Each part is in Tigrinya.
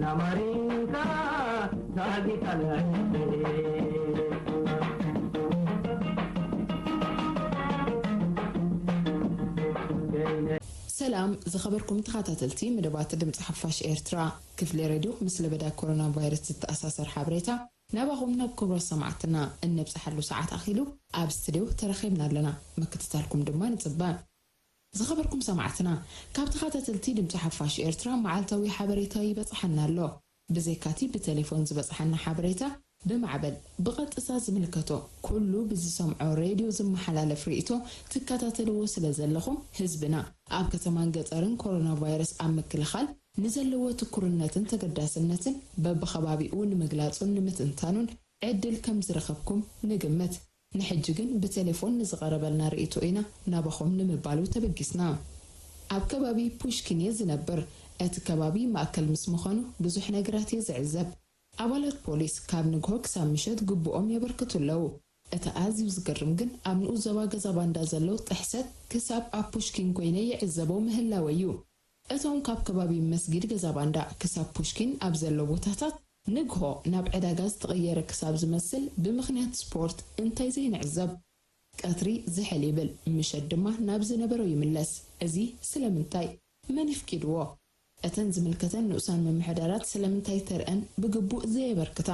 Amarinka sagitala. ሰላም ዝኸበርኩም ተኸታተልቲ መደባት ድምፂ ሓፋሽ ኤርትራ። ክፍሊ ሬድዮ ምስ ለበዳ ኮሮና ቫይረስ ዝተኣሳሰር ሓበሬታ ናባኹም ናብ ክቡራት ሰማዕትና እነብፅሓሉ ሰዓት ኣኺሉ ኣብ ስትድዮ ተረኺብና ኣለና። ምክትታልኩም ድማ ንፅበ። ዝኸበርኩም ሰማዕትና፣ ካብ ተኸታተልቲ ድምፂ ሓፋሽ ኤርትራ መዓልታዊ ሓበሬታ ይበፅሓና ኣሎ። ብዘይካቲ ብቴሌፎን ዝበፅሓና ሓበሬታ ብማዕበል ብቐጥታ ዝምልከቶ ኩሉ ብዝሰምዖ ሬድዮ ዝመሓላለፍ ርእይቶ ትከታተልዎ ስለ ዘለኹም ህዝብና ኣብ ከተማን ገጠርን ኮሮና ቫይረስ ኣብ ምክልኻል ንዘለዎ ትኩርነትን ተገዳስነትን በብኸባቢኡ ንምግላጹን ንምትንታኑን ዕድል ከም ዝረኸብኩም ንግምት። ንሕጂ ግን ብቴሌፎን ንዝቐረበልና ርእይቶ ኢና ናባኹም ንምባሉ ተበጊስና። ኣብ ከባቢ ፑሽኪን እየ ዝነብር። እቲ ከባቢ ማእከል ምስ ምዃኑ ብዙሕ ነገራት እየ ዝዕዘብ። ኣባላት ፖሊስ ካብ ንግሆ ክሳብ ምሸት ግቡኦም የበርክቱ ኣለዉ። እቲ ኣዝዩ ዝገርም ግን ኣብ ንኡስ ዞባ ገዛ ባንዳ ዘሎ ጥሕሰት ክሳብ ኣብ ፑሽኪን ኮይነ ይዕዘቦ ምህላወይ እዩ። እቶም ካብ ከባቢ መስጊድ ገዛ ባንዳ ክሳብ ፑሽኪን ኣብ ዘሎ ቦታታት ንግሆ ናብ ዕዳጋ ዝተቐየረ ክሳብ ዝመስል ብምኽንያት ስፖርት እንታይ ዘይንዕዘብ? ቀትሪ ዝሕል ይብል፣ ምሸት ድማ ናብ ዝነበሮ ይምለስ። እዚ ስለምንታይ? መን ይፍቂድዎ? እተን ዝምልከተን ንኡሳን ምምሕዳራት ስለምንታይ ተርአን ብግቡእ ዘየበርክታ?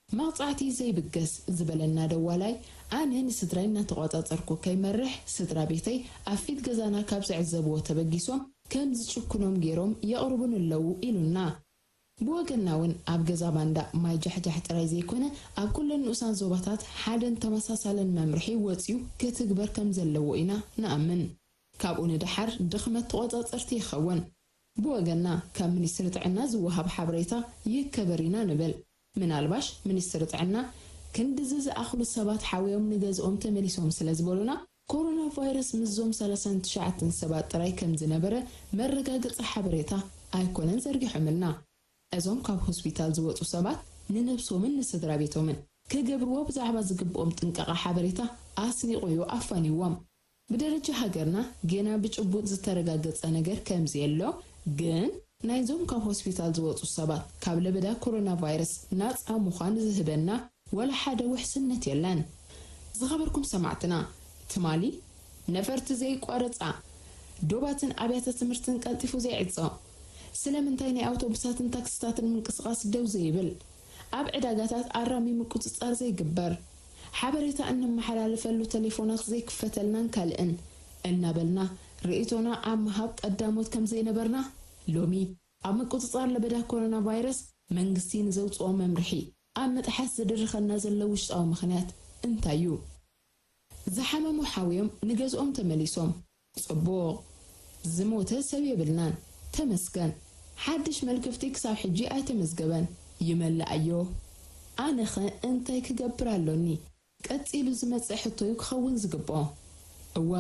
መቕጻዕቲ ዘይብገስ ዝበለና ደዋላይ፣ ኣነ ንስድራይ እናተቖጻጸርኩ ከይመርሕ፣ ስድራ ቤተይ ኣብ ፊት ገዛና ካብ ዝዕዘብዎ ተበጊሶም ከም ዝጭኩኖም ገይሮም የቕርቡኒ ኣለዉ ኢሉና። ብወገንና እውን ኣብ ገዛ ባንዳ ማይ ጃሕጃሕ ጥራይ ዘይኮነ ኣብ ኩለን ንኡሳን ዞባታት ሓደን ተመሳሳለን መምርሒ ወጺኡ ክትግበር ከም ዘለዎ ኢና ንኣምን። ካብኡ ንደሓር ድኽመት ተቖጻጸርቲ ይኸውን። ብወገንና ካብ ሚኒስትሪ ጥዕና ዝወሃብ ሓበሬታ ይከበር ኢና ንብል። ምናልባሽ ሚኒስትሪ ጥዕና ክንድዚ ዝኣኽሉ ሰባት ሓውዮም ንገዝኦም ተመሊሶም ስለ ዝበሉና ኮሮና ቫይረስ ምስዞም ሰላሳን ትሽዓተን ሰባት ጥራይ ከም ዝነበረ መረጋገጺ ሓበሬታ ኣይኮነን ዘርጊሖምልና። እዞም ካብ ሆስፒታል ዝወጹ ሰባት ንነብሶምን ንስድራ ቤቶምን ክገብርዎ ብዛዕባ ዝግብኦም ጥንቃቐ ሓበሬታ ኣስኒቑ እዩ ኣፋንይዎም። ብደረጃ ሃገርና ጌና ብጭቡጥ ዝተረጋገጸ ነገር ከም ዘየሎ ግን ናይዞም ካብ ሆስፒታል ዝወጹ ሰባት ካብ ለበዳ ኮሮና ቫይረስ ናጻ ምዃን ዝህበና ወላ ሓደ ውሕስነት የለን። ዝኸበርኩም ሰማዕትና፣ ትማሊ ነፈርቲ ዘይቋረጻ ዶባትን ኣብያተ ትምህርትን ቀልጢፉ ዘይዕጾ፣ ስለምንታይ ናይ ኣውቶቡሳትን ታክሲታትን ምንቅስቓስ ደው ዘይብል፣ ኣብ ዕዳጋታት ኣራሚ ምቁጽጻር ዘይግበር፣ ሓበሬታ እነመሓላልፈሉ ቴሌፎናት ዘይክፈተልናን ካልእን እናበልና ርእይቶና ኣብ ምሃብ ቀዳሞት ከም ዘይነበርና፣ ሎሚ ኣብ ምቁጽጻር ለበዳ ኮሮና ቫይረስ መንግስቲ ንዘውጽኦ መምርሒ ኣብ ምጥሓስ ዝድርኸና ዘሎ ውሽጣዊ ምኽንያት እንታይ እዩ? ዝሓመሙ ሓውዮም ንገዝኦም ተመሊሶም። ጽቡቕ። ዝሞተ ሰብ የብልናን። ተመስገን። ሓድሽ መልክፍቲ ክሳብ ሕጂ ኣይተመዝገበን። ይመልኣዮ። ኣነኸ እንታይ ክገብር ኣሎኒ? ቀጺሉ ዝመጽእ ሕቶ'ዩ ክኸውን ዝግብኦ። እወ፣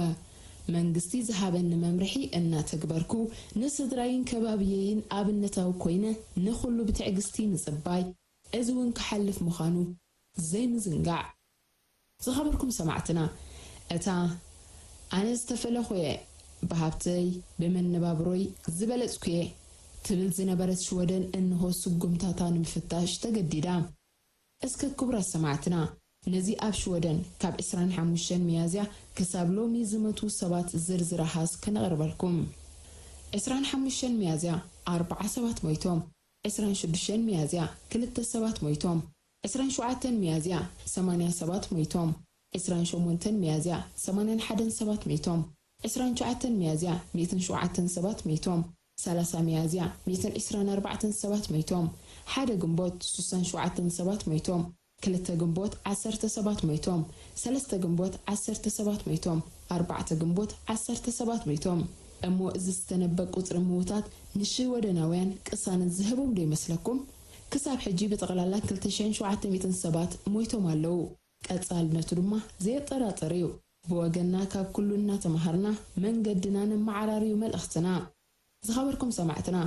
መንግስቲ ዝሃበኒ መምርሒ እናተግበርኩ፣ ንስድራይን ከባብየይን ኣብነታዊ ኮይነ ንኹሉ ብትዕግስቲ ምጽባይ፣ እዚ እውን ክሓልፍ ምዃኑ ዘይምዝንጋዕ። ዝኸበርኩም ሰማዕትና፣ እታ ኣነ ዝተፈለኹ እየ፣ ብሃብተይ፣ ብመነባብሮይ ዝበለጽኩ እየ ትብል ዝነበረት ሽወደን እንሆ ስጉምታታ ንምፍታሽ ተገዲዳ። እስከ ክቡራት ሰማዕትና፣ ነዚ ኣብ ሽወደን ካብ ዕስራን ሓሙሽተን ሚያዝያ ክሳብ ሎሚ ዝመቱ ሰባት ዝርዝር ኣሃዝ ከነቕርበልኩም። ዕስራን ሓሙሽተን ሚያዝያ ኣርብዓ ሰባት ሞይቶም፣ ዕስራን ሽዱሽተን ሚያዝያ ክልተ ሰባት ሞይቶም፣ ዕስራን ሸውዓተን ሚያዝያ ሰማንያ ሰባት ሞይቶም፣ ዕስራን ሸሞንተን ሚያዝያ ሰማንያን ሓደን ሰባት ሞይቶም፣ ዕስራን ትሽዓተን ሚያዝያ ሚእትን ሸውዓተን ሰባት ሞይቶም፣ ሰላሳ ሚያዝያ ሚእትን ዕስራን ኣርባዕተን ሰባት ሞይቶም፣ ሓደ ግንቦት ሱሳን ሸውዓተን ሰባት ሞይቶም፣ ክልተ ግንቦት ዓሰርተ ሰባት ሞይቶም፣ ሰለስተ ግንቦት ዓሰርተ ሰባት ሞይቶም፣ ኣርባዕተ ግንቦት ዓሰርተ ሰባት ሞይቶም። እሞ እዚ ዝተነበ ቁጽሪ ምዉታት ንሽወደናውያን ቅሳነት ዝህቦም ዶ ይመስለኩም? ክሳብ ሕጂ ብጠቕላላ ክልተ ሽሕን ሸውዓተ ሚእትን ሰባት ሞይቶም ኣለዉ። ቀጻልነቱ ድማ ዘየጠራጥር እዩ። ብወገንና ካብ ኩሉ እናተማሃርና መንገድና ነመዓራርዩ መልእኽትና። ዝኸበርኩም ሰማዕትና፣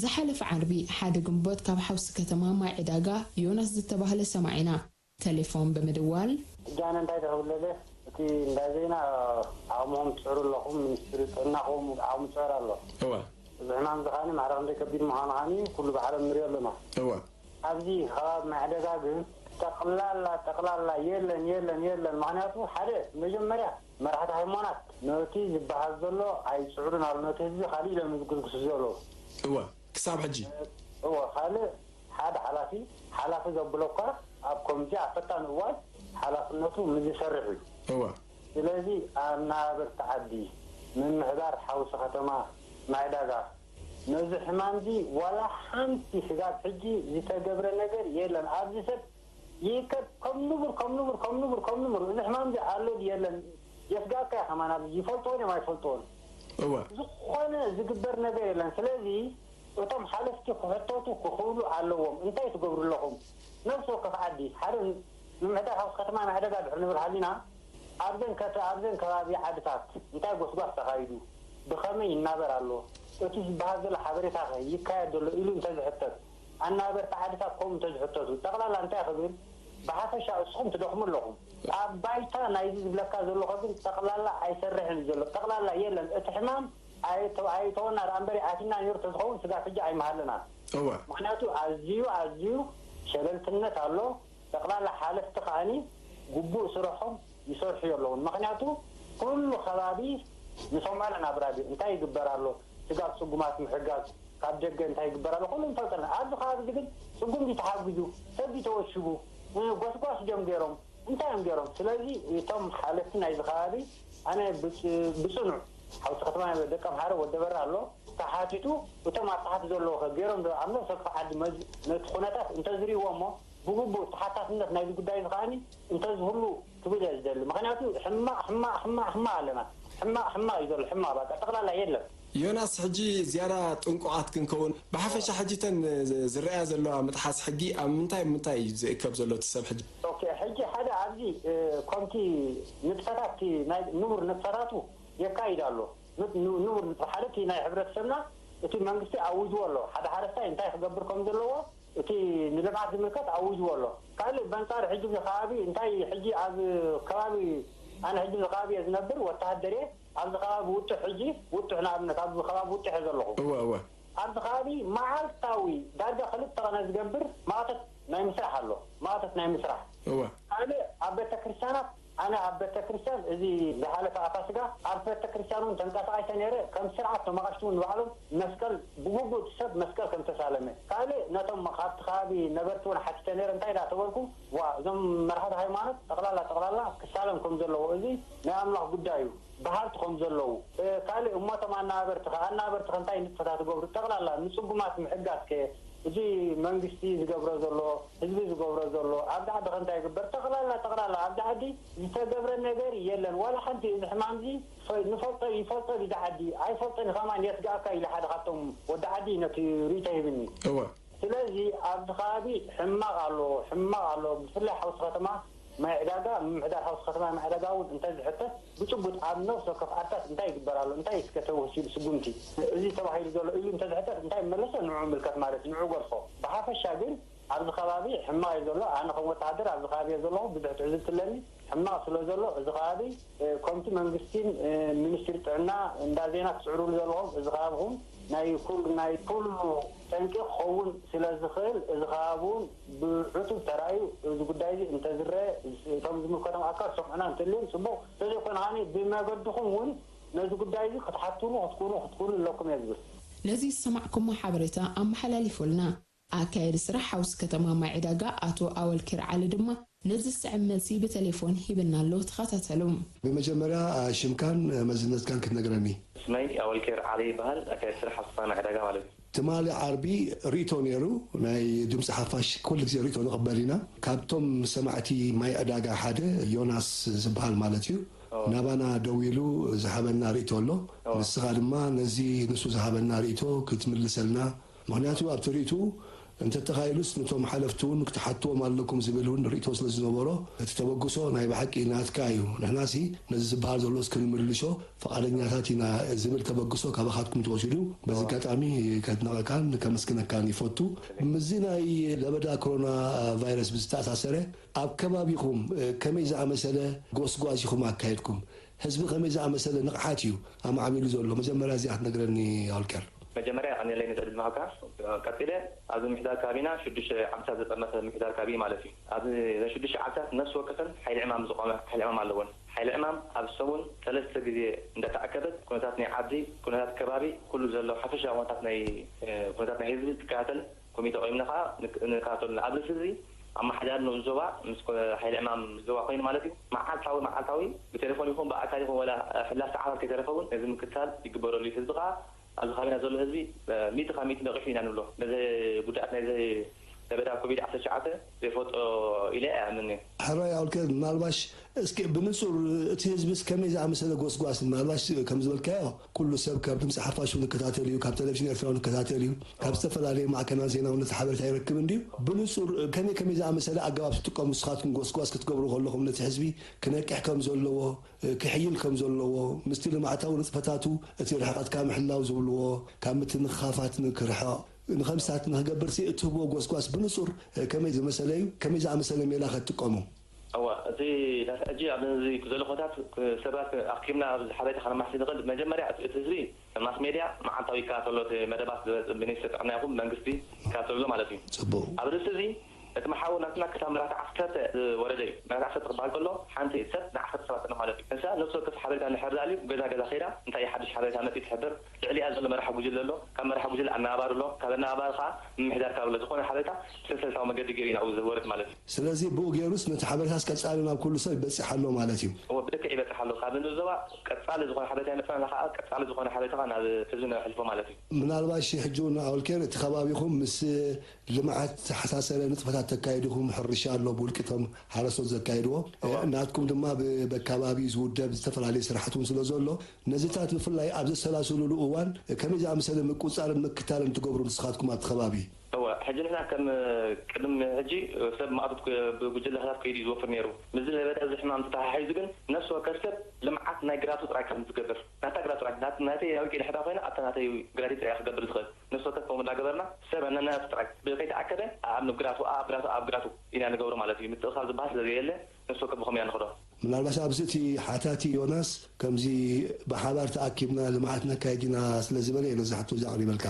ዝሓለፈ ዓርቢ ሓደ ግንቦት ካብ ሓውሲ ከተማ ማይ ዕዳጋ ዮናስ ዝተባህለ ሰማዒና ተሌፎን ብምድዋል፣ ሕጂ ኣነ እንታይ ደኸብለለ እቲ እንዳ ዜና ዓቕምኹም ትፅዕሩ ኣለኹም፣ ሚኒስትሪ ጥዕናኹም ዓቕሙ ይፅዕር ኣሎ። እወ። እዚ ሕማም እዚ ከዓኒ ማዕረ ክንደይ ከቢድ ምዃኑ ከዓኒ ኩሉ ብዓለም ንሪኦ ኣለና። እወ። ኣብዚ ከባቢ ማዕደጋ ግን ጠቕላላ፣ ጠቕላላ የለን፣ የለን፣ የለን። ምኽንያቱ ሓደ መጀመርያ መራሕቲ ሃይማኖት ነቲ ዝበሃል ዘሎ ኣይጽዕሩን ኣሎ፣ ነቲ ህዝቢ ካልእ ኢሎም ዝጉስጉሱ ዘለዉ። እወ፣ ክሳብ ሕጂ። እወ፣ ካልእ ሓደ ሓላፊ፣ ሓላፊ ዘብሎ እኳ ኣብ ኮሚቴ ኣብ ፈታኒ እዋን ሓላፍነቱ ምስ ዝሰርሕ እዩ። እወ። ስለዚ ኣናበርቲ ዓዲ፣ ምምሕዳር ሓውሲ ከተማ ማዕዳጋ፣ ነዚ ሕማምዚ ዋላ ሓንቲ ስጋብ ሕጂ ዝተገብረ ነገር የለን። ኣብዚ ሰብ ይእከብ ከም ንቡር፣ ከም ንቡር፣ ከም ንቡር፣ ከም ንቡር። እዚ ሕማምዚ ኣሎ ድዩ የለን? የስጋእካ እዩ ከማን፣ ኣብዚ ይፈልጥዎን እዮም ኣይፈልጥዎን። እወ። ዝኾነ ዝግበር ነገር የለን። ስለዚ እቶም ሓለፍቲ ክሕተቱ ክኽእሉ ኣለዎም። እንታይ ትገብሩ ኣለኹም? ነብሲ ወከፍ ዓዲ፣ ሓደ ምምሕዳር ሓውሲ ከተማ ማዕደጋ ድሕር ንብል ሃሊና፣ ኣብዘን ከተ-፣ ኣብዘን ከባቢ ዓድታት እንታይ ጎስጓስ ተኻይዱ? ብኸመይ ይናበር ኣሎ? እቲ ዝበሃል ዘሎ ሓበሬታኸ ይካየድ ዘሎ ኢሉ እንተዝሕተት፣ ኣናበርቲ ዓድታት ከምኡ እንተዝሕተቱ፣ ጠቕላላ እንታይ ክብል? ብሓፈሻ እስኹም ትደኽሙ ኣለኹም። ኣብ ባይታ ናይዚ ዝብለካ ዘለኹ ግን ጠቕላላ ኣይሰርሕን እዩ ዘሎ። ጠቕላላ የለን። እቲ ሕማም ኣይተ-፣ ኣይተወና ደኣ እምበሪ ኣቲና ነይሩ ተዝኸውን ስጋብ ሕጂ ኣይምሃለናን። እወ። ምኽንያቱ ኣዝዩ፣ ኣዝዩ ሸለልትነት ኣሎ። ጠቕላላ ሓለፍቲ ከዓኒ ግቡእ ስርሖም ይሰርሑ የለውን። ምኽንያቱ ኩሉ ከባቢ ንሶማል ናብራ ድዩ? እንታይ ይግበር ኣሎ? ስጋብ ጽጉማት ምሕጋዝ ካብ ደገ እንታይ ይግበር ኣሎ? ኩሉ ንፈልጠና። ኣብዚ ከባቢ እዚ ግን ጽጉም ድዩ ተሓጊዙ? ሰብ ድዩ ተወሽቡ? እ፣ ጎስጓስ ድዮም ገይሮም? እንታይ እዮም ገይሮም? ስለዚ እቶም ሓለፍቲ ናይዚ ከባቢ ኣነ ብጽ-፣ ብጽኑዕ ሓውሲ ከተማ ደቀምሓረ ወደበራ ኣሎ ተሓቲቱ እቶም ኣብ ታሕቲ ዘለዉ ከ ገይሮም ዶ ኣብ ነፍሲ ወከፍ ዓዲ መዝ-፣ ነቲ ኩነታት እንተዝርእይዎ እሞ ብግቡእ ተሓታትነት ናይዚ ጉዳይ እዚ ከዓኒ እንተዝህሉ ክብል እየ ዝደሊ። ምኽንያቱ ሕማቕ፣ ሕማቕ፣ ሕማቕ፣ ሕማቕ ኣለና። ሕማቕ፣ ሕማቕ እዩ ዘሎ። ሕማቕ በቃ ጠቕላላ የለን። ዮናስ፣ ሕጂ ዝያዳ ጥንቁቓት ክንከውን፣ ብሓፈሻ ሕጂ እተን ዝ-፣ ዝረኣያ ዘለዋ ምጥሓስ ሕጊ ኣብ ምንታይ ምንታይ እዩ ዝእከብ ዘሎ እቲ ሰብ ሕጂ? ኦኬ፣ ሕጂ ሓደ ኣብዚ፣ እ፣ ከምቲ ንጥፈታት፣ እቲ ናይ ንቡር ንጥፈታቱ የካይድ ኣሎ። ን-፣ ን-፣ ንቡር ንጥፈ ሓደ እቲ ናይ ሕብረተሰብና እቲ መንግስቲ ኣዊጅዎ ኣሎ። ሓደ ሓረስታይ እንታይ ክገብር ከም ዘለዎ እቲ ንልምዓት ዝምልከት ኣዊጅዎ ኣሎ። ካልእ በንጻር ሕጂ እዚ ከባቢ እንታይ ሕጂ ኣብ ከባቢ ኣነ ሕጂ እዚ ከባቢ እየ ዝነብር፣ ወተሃደር እየ። ኣብዚ ከባቢ ውጡሕ ሕጂ ውጡሕ ንኣብነት ኣብዚ ከባቢ ውጡሕ እየ ዘለኹ። እወ፣ እወ። ኣብዚ ከባቢ መዓልታዊ ዳርጋ ክልተ ቀነ ዝገብር ማእቶት ናይ ምስራሕ ኣሎ። ማእቶት ናይ ምስራሕ። እወ። ካልእ ኣብ ቤተ ክርስቲያናት ኣነ ኣብ ቤተ ክርስቲያን እዚ ዝሓለፈ ኣፋስጋ ኣብ ቤተ ክርስቲያን እውን ተንቀሳቒሰ ነይረ። ከም ስርዓት ተመቓሽቲ እውን ንባዕሎም መስቀል ብግቡእ እቲ ሰብ መስቀል ከም ተሳለመ። ካልእ ነቶም ካብቲ ከባቢ ነበርቲ እውን ሓቲተ ነይረ። እንታይ ደኣ ተበልኩ? ዋ፣ እዞም መራሕቲ ሃይማኖት ጠቕላላ ጠቕላላ ክሳለም ከም ዘለዎ፣ እዚ ናይ ኣምላኽ ጉዳይ እዩ፣ በሃልቲ ከም ዘለዉ። እ፣ ካልእ እሞቶም ኣናበርቲ ኸ፣ ኣናበርቲ ኸ እንታይ ንጥፈታት ይገብሩ? ጠቕላላ ንጽጉማት ምሕጋዝ ከ፣ እዚ መንግስቲ ዝገብሮ ዘሎ፣ ህዝቢ ዝገብሮ ዘሎ፣ ኣብዚ ዓዲ ኸ እንታይ ይግበር? ጠቕላላ ጠቕላላ ኣብዚ ዓዲ ዝተገብረ ነገር የለን። ዋላ ሓንቲ እዚ ሕማም እዚ ፈ-፣ ንፈልጦ፣ ይፈልጦ ድዩ እዚ ዓዲ? ኣይፈልጦን እዩ ከማን የስግኣካ ኢለ ሓደ ካብቶም ወዲ ዓዲ ነቲ ርእይቶ ሂብኒ። እወ። ስለዚ ኣብዚ ከባቢ ሕማቕ ኣሎ፣ ሕማቕ ኣሎ። ብፍላይ ሓውሲ ከተማ ማይ ዕዳጋ፣ ምምሕዳር ሓውሲ ከተማ ማይ ዕዳጋ እውን እንተዝሕተት ብጭቡጥ ኣብ ነፍሲ ወከፍ ዓድታት እንታይ ይግበር ኣሎ? እንታይ እስከ ተወሲዱ ስጉምቲ? እዚ ተባሂሉ ዘሎ ኢሉ እንተዝሕተት እንታይ መለሰ? ንዑ ምልከት ማለት እዩ፣ ንዑ ገድፎ። ብሓፈሻ ግን ኣብዚ ከባቢ ሕማቕ እዩ ዘሎ። ኣነ ከም ወተሃደር ኣብዚ ከባቢ እየ ዘለኹ፣ ብዙሕ ትዕዝብቲ ኣለኒ። ሕማቕ ስለ ዘሎ እዚ ከባቢ፣ እ፣ ከምቲ መንግስቲን፣ እ፣ ሚኒስትሪ ጥዕና እንዳ ዜና ትስዕሩሉ ዘለኹም፣ እዚ ከባቢኹም ናይ ኩሉ፣ ናይ ኩሉ ጠንቂ ክኸውን ስለ ዝኽእል፣ እዚ ከባቢ እውን ብዕቱብ ተራእዩ፣ እዚ ጉዳይ እዚ እንተዝረአ፣ እቶም ዝምልከቶም ኣካል ሰምዑና እንተልዮም ጽቡቕ፣ እንተዘይኮነ ከዓኒ ብመገድኹም እውን ነዚ ጉዳይ እዚ ክትሓትሉ፣ ክትኩኑ፣ ክትኩኑ ኣለኩም እየ ዝብል። ነዚ ዝሰማዕኩሞ ሓበሬታ ኣመሓላሊፉልና። ኣካያዲ ስራሕ ሓውሲ ከተማ ማይ ዕዳጋ ኣቶ ኣወልኬር ዓሊ ድማ ነዚ ዝስዕብ መልሲ ብቴሌፎን ሂብና ኣሎ። ተኸታተሉ። ብመጀመርያ፣ አ፣ ሽምካን፣ አ፣ መዝነትካን ክትነግረኒ? ስመይ ኣወልኬር ዓሊ ይበሃል። ኣካያዲ ስራሕ ሓውሲ ከተማ ማይ ዕዳጋ ማለት እዩ። ትማሊ ዓርቢ ርእይቶ ነይሩ፣ ናይ ድምፂ ሓፋሽ ኩሉ ግዜ ርእይቶ ንቕበል ኢና። ካብቶም ሰማዕቲ ማይ ዕዳጋ ሓደ ዮናስ ዝበሃል ማለት እዩ። ኦ። ናባና ደዊሉ ዝሃበና ርእይቶ ኣሎ። ኦ። ንስኻ ድማ ነዚ ንሱ ዝሃበና ርእይቶ ክትምልሰልና፣ ምኽንያቱ ኣብቲ ርእይትኡ እንተተኻኢሉስ ነቶም ሓለፍቲ እውን ክትሓትዎም ኣለኩም ዝብል እውን ርእይቶ ስለ ዝነበሮ፣ እቲ ተበግሶ ናይ ብሓቂ ናትካ እዩ። ንሕናሲ ነዚ ዝበሃል ዘሎስ ክንምልሾ ፍቓደኛታት ኢና ዝብል ተበግሶ ካባኻትኩም ተወሲዱ፣ በዚ ኣጋጣሚ ከድንቐካን ከመስግነካን ይፈቱ። ምስዚ ናይ ለበዳ ኮሮና ቫይረስ ብዝተኣሳሰረ፣ ኣብ ከባቢኹም ከመይ ዝኣመሰለ ጎስጓስ ኢኹም ኣካየድኩም? ህዝቢ ከመይ ዝኣመሰለ ንቕሓት እዩ ኣማዕቢሉ ዘሎ? መጀመርያ እዚኣ ክትነግረኒ ኣውልቀር። መጀመርያ የቐንየለይ ነዚ ዕድል ምሃብካ። ቀጺለ፣ ኣብዚ ምምሕዳር ከባቢና ሽዱሽተ ዓድታት ዘጠመተ ምምሕዳር ከባቢ ማለት እዩ። ኣብዚ ናይ ሽዱሽተ ዓድታት ነፍሲ ወከፈን ሓይሊ ዕማም ዝቖመ ሓይሊ ዕማም ኣለወን። ሓይሊ ዕማም ኣብ ሰሙን ሰለስተ ግዜ እንዳተኣከበት ኩነታት ናይ ዓዲ፣ ኩነታት ከባቢ፣ ኩሉ ዘሎ ሓፈሻዊ ኩነታት ናይ፣ እ፣ ኩነታት ናይ ህዝቢ ትከታተል ኮሚተ ቆይምና ከኣ ንክ-፣ ንከታተሉና። ኣብ ርእሲ እዚ ኣመሓዳሪ ንኡስ ዞባ ምስ ኮ-፣ ሓይሊ ዕማም ዞባ ኮይኑ ማለት እዩ። መዓልታዊ፣ መዓልታዊ ብቴሌፎን ይኹን ብኣካል ይኹን ወላ ሕላፍ ሰዓታት ከይተረፈ እውን ነዚ ምክትታል ይግበረሉ እዩ። ህዝቢ ከኣ ኣብዚ ከባቢና ዘሎ ህዝቢ፣ እ፣ ሚእቲ ካብ ሚእቲ ነቒሑ ኢና ንብሎ። ነዚ ጉድኣት ናይዚ ለበዳ ኮቪድ ዓሰርተ ትሽዓተ ዘይፈልጦ ኢለ ኣይኣምንን እየ። ሕራይ ኣውልከ፣ ምናልባሽ እስኪ ብንጹር እቲ ህዝብስ ከመይ ዝኣመሰለ ጎስጓስ፣ ምናልባሽ ከም ዝበልካዮ ኩሉ ሰብ ካብ ድምፂ ሓፋሽ እውን ይከታተል እዩ፣ ካብ ቴሌቪዥን ኤርትራ እውን ይከታተል እዩ፣ ካብ ዝተፈላለዩ ማዕከናት ዜና እውን ነቲ ሓበሬታ ይረክብ እንድዩ። ብንጹር ከመይ ከመይ ዝኣመሰለ ኣገባብ ትጥቀሙ ንስኻትኩም ጎስጓስ ክትገብሩ ከለኹም ነቲ ህዝቢ ክነቅሕ ከም ዘለዎ፣ ክሕይል ከም ዘለዎ፣ ምስቲ ልምዓታዊ ንጥፈታቱ እቲ ርሕቐትካ ምሕላው ዝብልዎ፣ ካብ ምትንኻፋት ንክርሕቕ፣ ንኸምሳት ንክገብርሲ እትህብዎ ጎስጓስ ብንጹር ከመይ ዝመሰለ እዩ? ከመይ ዝኣመሰለ ሜላ ከትጥቀሙ? እዋ፣ እቲ ሕጂ ኣብዚ ዘሎ ኩነታት ሰባት ኣኪብና ኣብዚ ሓበሬታ ከነማሕሲ ንኽእል፣ መጀመርያ እቲ፣ እቲ ህዝቢ ማስ ሜድያ መዓልታዊ ይከታተሎ፣ እቲ መደባት ዝወጽእ ሚኒስትሪ ጥዕና ይኹን መንግስቲ ይከታተሎ ማለት እዩ። ጽቡቕ። ኣብ ርእሲ እዚ እቲ መሓውር ናትና ክሳብ መራሕቲ ዓሰርተ ዝወረደ እዩ። መራሕቲ ዓሰርተ ክበሃል ከሎ ሓንቲ ሰብ ንዓሰርተ ሰባት ጥራሕ ማለት እዩ። ንሳ ነፍሲ ወከፍ ሓበሬታ እንድሕር ደልዩ ገዛ ገዛ ከይዳ እንታይ እዩ ሓድሽ ሓበሬታ መጺኡ ትሕብር፣ ልዕሊኣ ዘሎ መራሒ ጉጅለ ኣሎ፣ ካብ መራሒ ጉጅለ ኣነባባሪ ኣሎ፣ ካብ ኣነባባሪ ከኣ ምምሕዳር ካብ ኣሎ ዝኾነ ሓበሬታ ብሰንሰለታዊ መገዲ ገይሩ እዩ ናብኡ ዝወርድ ማለት እዩ። ስለዚ ብኡ ገይሩስ ነቲ ሓበሬታስ ቀጻሊ ናብ ኩሉ ሰብ ይበጽሕ ኣሎ ማለት እዩ። እወ፣ ብልክዕ ይበጽሕ ኣሎ። ካብ ንዞባ ቀጻሊ ዝኾነ ሓበሬታ ይመጽኣና ከኣ ቀጻሊ ዝኾነ ሓበሬታ ከኣ ናብ ህዝቢ ነሕልፎ ማለት እዩ። ምናልባሽ ሕጂ እውን ኣውልኬር እቲ ከባቢኹም ምስ ልምዓት ዝተሓሳሰረ ንጥፈታት ተካይድኹም፣ ሕርሻ ኣሎ ብውልቂቶም ሓረስቶት ዘካይድዎ። እዋ። ናትኩም ድማ ብ-፣ በካባቢ ዝውደብ ዝተፈላለየ ስራሕቲ እውን ስለ ዘሎ፣ ነዚታት ብፍላይ ኣብ ዘሰላስሉሉ እዋን ከመይ ዝኣመሰለ ምቁጽጻርን ምክታልን ትገብሩ ንስኻትኩም ኣብቲ ከባቢ? እዋ፣ ሕጂ ንሕና ከም ቅድሚ ሕጂ ሰብ ማእቶት ክ-፣ ብጉጅለታት ከይዱ እዩ ዝወፍር ነይሩ። ምስዚ ለበዳ እዚ ሕማም ተተሓሒዙ ግን ነፍሲ ወከፍ ሰብ ልምዓት ናይ ግራቱ ጥራይ ከም ዝገብር፣ ናታ ግራት ጥራይ፣ ናት-፣ ናተይ ኣውቂ ድሕዳ ኮይና ኣብታ ናተይ ግራት ጥራይ ክገብር ዝኽእል። ነፍሲ ወከፍ ከምኡ እንዳገበርና ሰብ ኣናናቱ ጥራይ ብከይተኣከበ ኣብ ግራት፣ ኣብ ግራት፣ ኣብ ግራቱ ኢና ንገብሮ ማለት እዩ። ምትእኻብ ዝበሃል ስለ ዘየለ ነፍሲ ወከፍ ብኸምኡ ኢና ንኸዶ። ምናልባት ኣብዚ እቲ ሓታቲ ዮናስ ከምዚ ብሓባር ተኣኪብና ልምዓት ነካይድ ኢና ስለ ዝበለ እየ ነዚ ሕቶ እዚ ኣቕሪበልካ።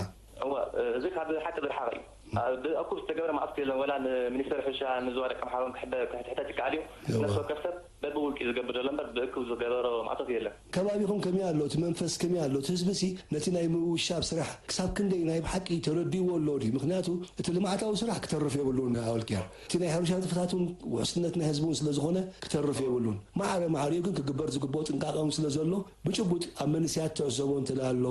እወ፣ እዚ ካብ ሓቂ ዝረሓቐ እዩ። ኣብ እኩብ ዝተገብረ ማእቶት የለን። ወላ ንሚኒስተር ሕርሻ ንዞባ ደቂ ኣምሓራን ክሕበ-፣ ክሕተት ይከኣል እዩ። እወ። ነፍሲ ወከፍ ሰብ በብውልቂ ዝገብር ዘሎ እምበር ብእኩብ ዝገበሮ ማእቶት የለን። ከባቢኹም ከመይ ኣሎ? እቲ መንፈስ ከመይ ኣሎ? እቲ ህዝብሲ ነቲ ናይ ምውሻብ ስራሕ ክሳብ ክንደይ ናይ ብሓቂ ተረዲእዎ ኣሎ ድዩ? ምኽንያቱ እቲ ልምዓታዊ ስራሕ ክተርፍ የብሉን ኣወልቅያ። እቲ ናይ ሕርሻ ንጥፈታት እውን ውሕስነት ናይ ህዝቢ እውን ስለ ዝኾነ ክተርፍ የብሉን። ማዕረ ማዕሪኡ ግን ክግበር ዝግብኦ ጥንቃቐ እውን ስለ ዘሎ ብጭቡጥ ኣብ መንእሰያት ትዕዘቦ እንተ ደኣ ኣሎ፣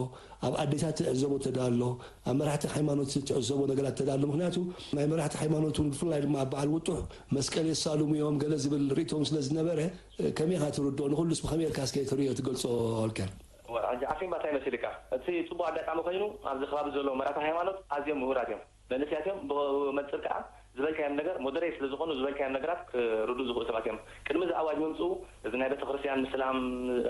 ኣብ ኣዴታት ትዕዘቦ እንተ ደኣ ኣሎ፣ ኣብ መራሕቲ ሃይማኖት ትዕዘቦ ነገራት እንተ ደኣ ኣሎ፣ ምኽንያቱ ናይ መራሕቲ ሃይማኖት እውን ብፍላይ ድማ ኣብ በዓል ውጡሕ መስቀል የሳልሙ እዮም ገለ ዝብል ርእይቶ እውን ስለ ዝነበረ፣ ከመይ ኢኻ ትርድኦ? ንኹሉስ ብኸመይ ኢልካ እስከ ትርእዮ ትገልጾ ኣወልቅያ? እዋ፣ ሕጂ ዓፊንባ እንታይ መሲልካ? እቲ ጽቡቕ ኣጋጣሚ ኮይኑ ኣብዚ ከባቢ ዘለዉ መራሕቲ ሃይማኖት ኣዝዮም ምሁራት እዮም። መንእሰያት እዮም። ብመንጽር ከኣ ዝበልካዮም ነገር ሞደሬት ስለ ዝኾኑ ዝበልካዮም ነገራት ክርድኡ ዝኽእሉ ሰባት እዮም። ቅድሚ እዚ ኣዋጅ ምምጽኡ እዚ ናይ ቤተክርስትያን ምስላም፣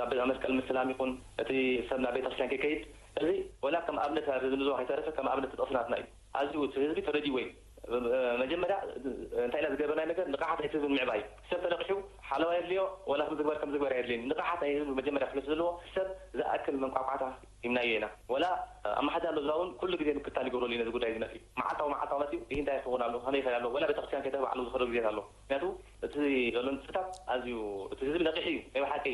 ኣብ መስቀል ምስላም ይኹን እቲ ሰብ ናብ ቤተክርስትያን ከይከይድ፣ እዚ ወላ ከም ኣብነት ኣብ ህዝቢ ንዞባ ከይተረፈ ከም ኣብነት ተጠቕሱ ናትና እዩ። ኣዝዩ እቲ ህዝቢ ተረዲእዎ እዩ። መጀመርያ እንታይ ኢና ዝገበርናዮ ነገር ንቕሓት ናይቲ ህዝቢ ንምዕባይ። ሰብ ተነቒሑ ሓለዋ የድልዮ ወላ ከም ዝግበር ከም ዝግበር ኣየድልዮን። ንቕሓት ናይ ህዝቢ መጀመርያ ክፍለጥ ዘለዎ ሰብ ዝኣክል መንቋቋዕታ ሂብናዮ ኢና። ወላ ኣመሓዳሪ ዞባ እውን ኩሉ ግዜ ምክትታል ይገብረሉ እዩ ነዚ ጉዳይ እዚ መፂኡ። መዓልታዊ መዓልታዊ መፂኡ ይህ እንታይ ክኸውን ኣሎ፣ ከመይ ይኸይድ ኣሎ፣ ወላ ቤተክርስትያን ከይተ ባዕሉ ዝኸደሉ ግዜታት ኣሎ። ምክንያቱ እቲ ዘሎ ንጥፈታት ኣዝዩ እቲ ህዝቢ ነቒሑ እዩ ናይ ብሓቂ።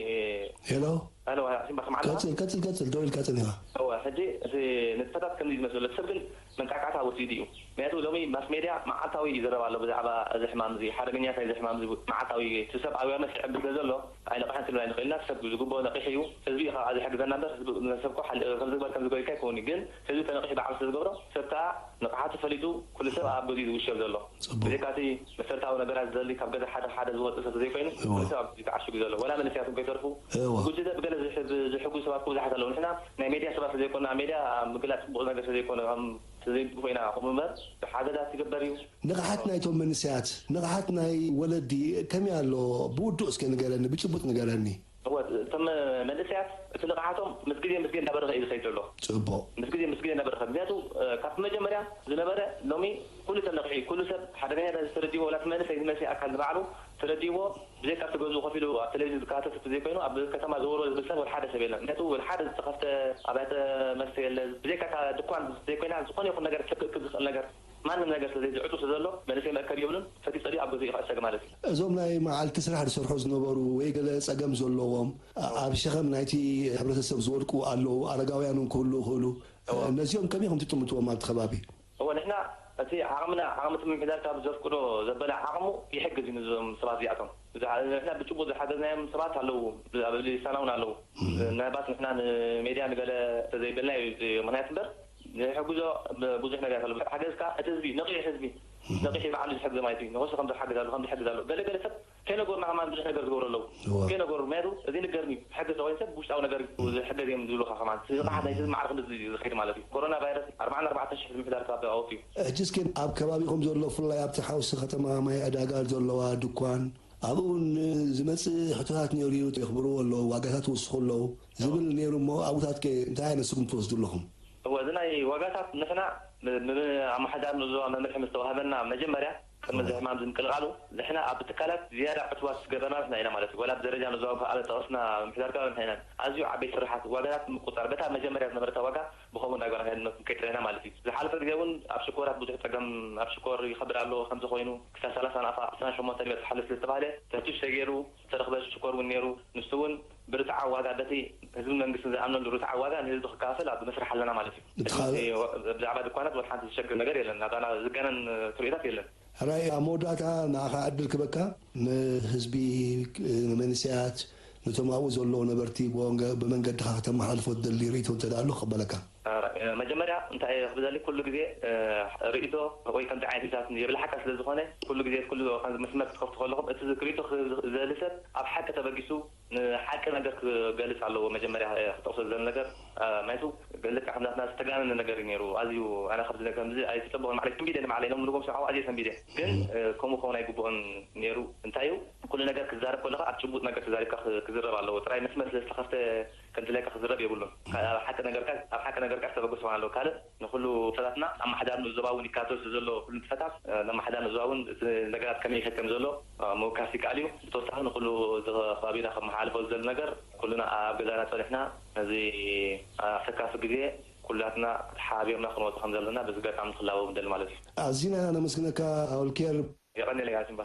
ሄሎ። ኣለ ዋላ ሲምባ ስማዕና። ቀፅል፣ ቀፅል፣ ቀፅል፣ ደው ኢልካ ፀኒኻ። እወ፣ ሕጂ እቲ ንጥፈታት ከምዚ ዝመስል ዘሎ ሰብ ግን መንቃዕቃዕታ ወሲዱ እዩ። ምክንያቱ ሎሚ ማስ ሜድያ መዓልታዊ ይዘረብ ኣሎ ብዛዕባ እዚ ሕማም እዚ፣ ሓደገኛታት እዚ ሕማም እዚ መዓልታዊ እቲ ሰብ ኣዌርነስ ይዕቢ ስለ ዘሎ ኣይነቕሐን ክንብል ኣይንኽእልና። ሰብ ዝግብኦ ነቒሑ እዩ። ህዝቢ እዩ ከዓ ዝሕግዘና እምበር ህዝቢ፣ ሰብ እኮ ሓል-፣ ከም ዝግበር ከም ዝገበርካ ኣይከውን እዩ። ግን ህዝቢ ተነቒሑ ባዕሉ ስለ ዝገብሮ ሰብ ከዓ ንቕሓቱ ፈሊጡ ኩሉ ሰብ ኣብ ገዝኡ ዝውሸብ ዘሎ። ፅቡቅ። ብዘይካ እቲ መሰረታዊ ነገራት ዝደሊ ካብ ገዛ ሓደ ሓደ ዝወፅእ ሰብ ዘይኮይኑ እወ። ኩሉ ሰብ ኣብ ገዝኡ ተዓሽጉ ዘሎ። ወላ መንእሰያት እውን ከይተርፉ እወ። ጉጅለ ብገለ ዝሕ-፣ ዝሕጉ ሰባት ክብዛሓት ኣለዉ። ንሕና ናይ ሜድያ ሰባት ስለዘይኮና፣ ሜድያ ምግላፅ ፅቡቕ ነገር ስለዘይኮነ፣ ከም ስለዘይንጥፉ ኢና ከምኡ እምበር ሓገዛት ይግበር እዩ። ንቕሓት ናይቶም መንእሰያት፣ ንቕሓት ናይ ወለዲ ከመይ ኣሎ? ብውዱእ እስከ ንገረኒ፣ ብጭቡጥ ንገረኒ። እወ፣ እቶም መንእሰያት እቲ እቲ ንቕሓቶም ምስ ግዜ ምስ ግዜ እናበረኸ እዩ ዝኸይድ ዘሎ። ጽቡቕ። ምስ ግዜ ምስ ግዜ እናበረኸ፣ ምክንያቱ፣ እ፣ ካብቲ መጀመርያ ዝነበረ ሎሚ ኩሉ ተነቕሒ፣ ኩሉ ሰብ ሓደገኛታት ዝተረድዎ፣ ዋላ እቲ መንእሰይ ዝመስል ኣካል ንባዕሉ ተረድዎ፣ ብዘይካ ኣብቲ ገዝኡ ኮፍ ኢሉ ኣብ ቴሌቪዥን ዝከታተል ሰብ ዘይኮይኑ፣ ኣብ ከተማ ዘወርወር ዝብል ሰብ ወላ ሓደ ሰብ የለን። ምክንያቱ ወላ ሓደ ዝተኸፍተ ኣብያተ መስተ የለ፣ ብዘይካ እታ ድኳን ዘይኮይና፣ ዝኾነ ይኹን ነገር ክእክብ ዝኽእል ነገር፣ ማንም ነገር ስለ ዘይዝዕጡ ስለ ዘሎ፣ መንእሰይ መእከቢ የብሉን፣ ፈቲሑ ጸሊኡ ኣብ ገዝኡ እዩ ክዕሰግ ማለት እዩ። እዞም ናይ መዓልቲ ስራሕ ዝሰርሑ ዝነበሩ ወይ ገለ ጸገም ዘለዎም፣ ኣ-፣ ኣብ ሸኸም ናይቲ ሕብረተሰብ ዝወድቁ ኣለዉ፣ ኣረጋውያን እውን ክህሉ ይኽእሉ። እዎ። ነዚኦም ከመይ ኢኹም ትጥምትዎም ኣብቲ ከባቢ? እዎ፣ ንሕና እቲ ዓቕምና፣ ዓቕሚ እቲ ምምሕዳር ካብ ዘፍቅዶ ዘበለ ዓቕሙ ይሕግዝ እዩ ነዞም ሰባት እዚኣቶም። ብዝሓ-፣ ንሕና ብጭቡጥ ዝሓገዝናዮም ሰባት ኣለዉ፣ ኣብ ልሳና እውን ኣለዉ። እም። ምናልባት ንሕና ንሜድያ ንገለ ተዘይበልና እዩ እቲ ምኽንያት እምበር፣ ንሕግዞ ብ-፣ ብዙሕ ነገር ኣሎ። ሓገዝካ እቲ ህዝቢ፣ ነቒሕ ህዝቢ፣ እም። ነቒሕ ባዕሉ ዝሕግዞ ማለት እዩ። ንኸሱ ከም ዝሓግዝ ኣሎ፣ ከም ዝሕግዝ ኣሎ። ገለ ገለ ሰብ ከይነገሩና ከማን ብዙሕ ነገር ዝገብሩ ኣለዉ። እዎ። ከይነገሩ፣ ምክንያቱ እዚ ንገርኒ፣ ክሕግዝ ተኮይኑ ሰብ ውሽጣዊ ነገር እዩ ዝሕገዝ እዮም ዝብሉኻ ከማን። እቲ ንቕሓት ናይቲ ህዝቢ ማዕረ ክንዲ ዝኸይድ ማለት እዩ። ኮሮና ቫይረስ ኣርባዓን ኣርባዕተን ሽሕ ምምሕዳር ካብ ኣወፍዩ። ሕጂ እስኪ ኣብ ከባቢኹም ዘሎ፣ ብፍላይ ኣብቲ ሓውሲ ከተማ ማይ ዕዳጋ ዘለዋ ድኳን፣ ኣብኡ እውን ዝመጽእ ሕቶታት ነይሩ እዩ፣ የኽብርዎ ኣለዉ፣ ዋጋታት ይውስኹ ኣለዉ ዝብል ነይሩ እሞ፣ ኣብኡታት ከ እንታይ ዓይነት ስጉምቲ ትወስዱ ኣለኹም? እወ፣ እዚ ናይ ዋጋታት ንሕና ብ-፣ ብ-፣ ኣመሓዳሪ ንዞባ መምርሒ ምስ ተዋህበና፣ መጀመርያ ቅድሚ እዚ ሕማም እዚ ምቅልቃሉ፣ ንሕና ኣብ ትካላት ዝያዳ ዕቱባት ዝገበርና ንሕና ኢና ማለት እዩ። ዋላ ብደረጃ ንዞባ ኣብ ጠቐስና ምምሕዳር ከባቢ ንሕና ኢና። ኣዝዩ ዓበይቲ ስራሓት፣ ዋጋታት ምቁጻር፣ በታ መጀመርያ ዝነበረታ ዋጋ ብኸምኡ እንዳገበርና ክንከይድ ጸኒሕና ማለት እዩ። ዝሓለፈ ግዜ እውን ኣብ ሽኮራት ብዙሕ ጸገም፣ ኣብ ሽኮር ይኸብድ ኣሎ፣ ከምዚ ኮይኑ ክሳብ ሰላሳ ናቕፋ፣ ዕስራን ሸሞንተን ይበጽሓሉ ስለ ዝተባህለ፣ ተፍትሽ ተገይሩ ዝተረኽበ ሽኮር እውን ነይሩ። ንሱ እውን ብርትዓዊ ዋጋ፣ በቲ ህዝብን መንግስትን ዝኣምነሉ ርትዓዊ ዋጋ ንህዝቢ ክከፋፈል ኣብ መስርሕ ኣለና ማለት እዩ። እቲ ካልእ እቲ ወ-፣ ብዛዕባ ድኳናት ወላ ሓንቲ ዝሸግር ነገር የለን። ናባና ዝጋነን ትርኢታት የለን። ሕራይ፣ ኣብ መወዳእታ ንኣኻ ዕድል ክበካ፣ ንህዝቢ፣ ንመንእሰያት፣ ነቶም ኣብኡ ዘለዉ ነበርቲ ብወንገ-፣ ብመንገድኻ ከተመሓላልፎ ትደሊ ርእይቶ እንተ ደኣ ኣሎ ክቕበለካ። እ፣ መጀመርያ እንታይ እየ ክብል ደሊ፣ ኩሉ ግዜ፣ እ፣ ርእይቶ ወይ ከምዚ ዓይነት ርእይቶታት የብልሓካ ስለ ዝኾነ፣ ኩሉ ግዜ ኩሉ መስመር ክትከፍቱ ከለኹም፣ እቲ ርእይቶ ክህብ ዝኽእል ሰብ ኣብ ሓቂ ተበጊሱ ንሓቂ ነገር ክገልጽ ኣለዎ። መጀመርያ፣ እ፣ ክጠቕሶ ዝደሊ ነገር፣ እ፣ ማለቱ ልክዕ ከም ናትና ዝተጋነነ ነገር እዩ ነይሩ። ኣዝዩ ኣነ ካብዚ ነገር ከምዚ ኣይተጸበኹን። ማዕለይ ሰንቢደ ንባዕለይ፣ ሎም ንጎም ሰብዓዊ ኣዝየ ሰንቢደ። ግን፣ እ፣ ከምኡ ክኸውን ኣይግብኦን ነይሩ። እንታይ እዩ፣ ኩሉ ነገር ክዛረብ ከለኻ ኣብ ጭቡጥ ነገር ተዛሪብካ ክ-፣ ክዝረብ ኣለዎ። ጥራይ መስመር ስለ ዝተኸፍተ ከም ድላይካ ክዝረብ የብሉን። ካብ ሓቂ ነገርካ፣ ኣብ ሓቂ ነገርካ ተበገስ ክኾን ኣለዎ። ካልእ ንኹሉ ንጥፈታትና ኣመሓዳሪ ንዞባ እውን ይከታተሎ ስለ ዘሎ፣ ኩሉ ንጥፈታት፣ እ፣ ነመሓዳሪ ንዞባ እውን እቲ ነገራት ከመይ ይኸድ ከም ዘሎ፣ እ፣ ምውካስ ይከኣል እዩ። ብተወሳኺ ንኹሉ እዚ ከባቢና ከመሓላልፎ ዝደሊ ነገር፣ ኩልና ኣብ ገዛና ጸኒሕና ነዚ ኣሰካፊ ግዜ ኩላትና ተሓባቢርና ክንወጾ ከም ዘለና በዚ ኣጋጣሚ ክላበው ምደሊ ማለት እዩ። ኣዚና ነመስግነካ ኣውልኬር። የቐንየለይ ጋሽ እምባ።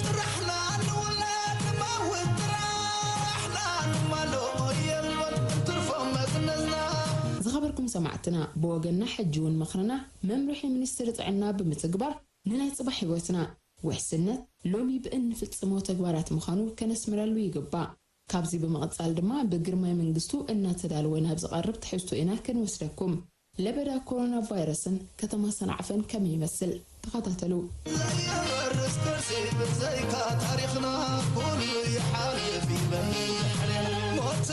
ጥራሕና ንውለድ ንመውት ጥራሕና ንማልኦ የልቦን እንትርፎ መዝነዝና። ዝኸበርኩም ሰማዕትና፣ ብወገንና ሕጂ እውን ምኽርና መምርሒ ሚኒስትሪ ጥዕና ብምትግባር ንናይ ጽባሕ ህይወትና ውሕስነት ሎሚ ብእንፍጽሞ ተግባራት ምዃኑ ከነስምረሉ ይግባእ። ካብዚ ብምቕጻል ድማ ብግርማይ መንግስቱ እናተዳለወ ናብ ዝቐርብ ትሕዝቶ ኢና ክንወስደኩም። ለበዳ ኮሮና ቫይረስን ከተማ ሰንዓፈን ከመይ ይመስል? ተኸታተሉ። ዘይበርስ ቅርሲ ብዘይካ ታሪኽና ኩሉ ይሓልፍ ይበል። ሞት